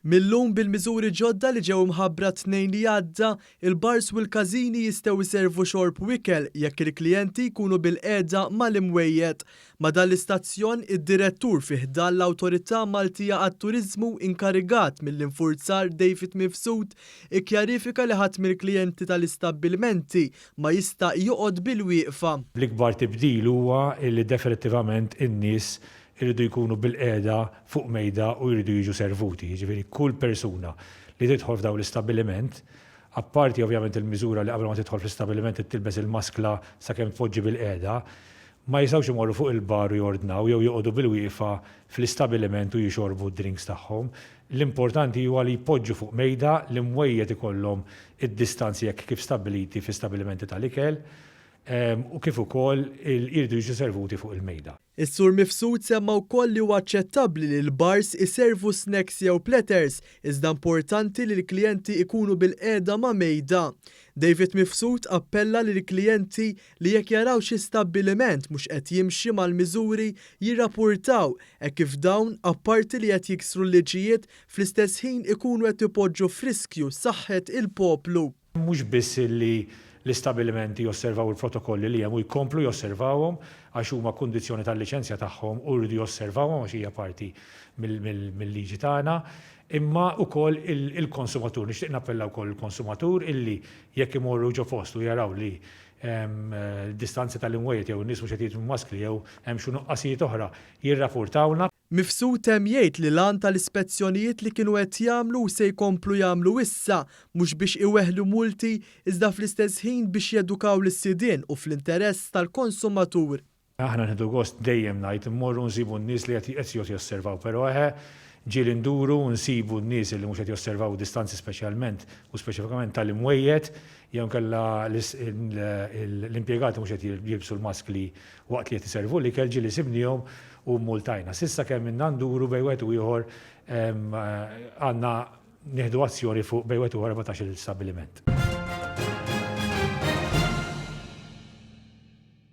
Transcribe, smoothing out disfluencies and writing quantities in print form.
Mil-lum bil-miżuri ġodda li ġew imħabbra t-Tnejn li għadda, il-bars u l-każini jistgħu jservu xorb u ikel jekk il-klijenti jkunu bilqiegħda mal-imwejjed. Ma' dan l-istazzjon, id-Direttur fi ħdan l-Awtorità Maltija għat-Turiżmu inkarigat mill-infurzar David Mifsud ikkjarifika li ħadd mill-klijenti tal-istabbilimenti ma jista' joqgħod bilwieqfa. L-ikbar tibdil huwa li definittivament in-nies iridu jkunu bilqiegħda fuq mejda u jridu jiġu servuti. Jiġifieri kull persuna li tidħol f'dawn l-istabbiliment, apparti ovvjament il-miżura li qabel ma tidħol fl-istabbiliment trid tilbes il-maskla sakemm tpoġġi bilqiegħda, ma jistgħux imorru fuq il-bar u jordnaw jew joqogħdu bilwieqfa fl-istabbiliment u jixorbu d-drinks tagħhom. L-importanti huwa li jpoġġu fuq mejda, l-imwejjed ikollhom id-distanzi hekk kif stabbiliti fi stabbilimenti tal-ikel u kif ukoll jridu jiġu servuti fuq il-mejda. Is-Sur Mifsud semma wkoll li huwa aċċettabbli li l-bars iservu snacks jew platters, iżda importanti li l-klijenti ikunu bilqiegħda ma' mejda. David Mifsud appella lill-klijenti li jekk jaraw xi stabbiliment mhux qed jimxi mal-miżuri jirrapurtaw hekk kif dawn apparti li qed jiksru l-liġijiet fl-istess ħin ikunu qed ipoġġu f'riskju saħħet il-poplu. Mhux biss li l-istabbilimenti josservaw il-protokolli li hemm u jkomplu josservawhom għax huma kundizzjoni tal-liċenzja tagħhom u jridu josservawhom għax hija parti mill-liġi tagħna, imma wkoll il-konsumatur. Nixtieq nappella wkoll il-konsumatur illi jekk imorru ġo post u jaraw li d-distanzi tal-imwejjed jew in-nies mhux qed jilbsu maskli jew hemm xi nuqqasijiet oħra, jirrapurtawlna. Mifsud temm jgħid li l-għan tal-ispezzjonijiet li kienu qed jagħmlu u se jkomplu jagħmlu issa mhux biex iweħħlu multi iżda fl-istess ħin biex jedukaw lis-sidien u fl-interess tal-konsumatur. Aħna nieħdu gost dejjem ngħid immorru nsibu n-nies li qed josservaw però eħe ġieli nduru u nsibu n-nies li mhux qed josservaw distanzi speċjalment u speċifikament tal-imwejjed jew inkella l-impjegati mhux qed jilbsu l-maskli waqt li qed iservu l-ikel ġieli sibniehom u mmultajna. S'issa kemm ilna nduru bejn wieħed u ieħor għandna nieħdu azzjoni fuq bejn wieħed u ieħor 14-il stabbiliment.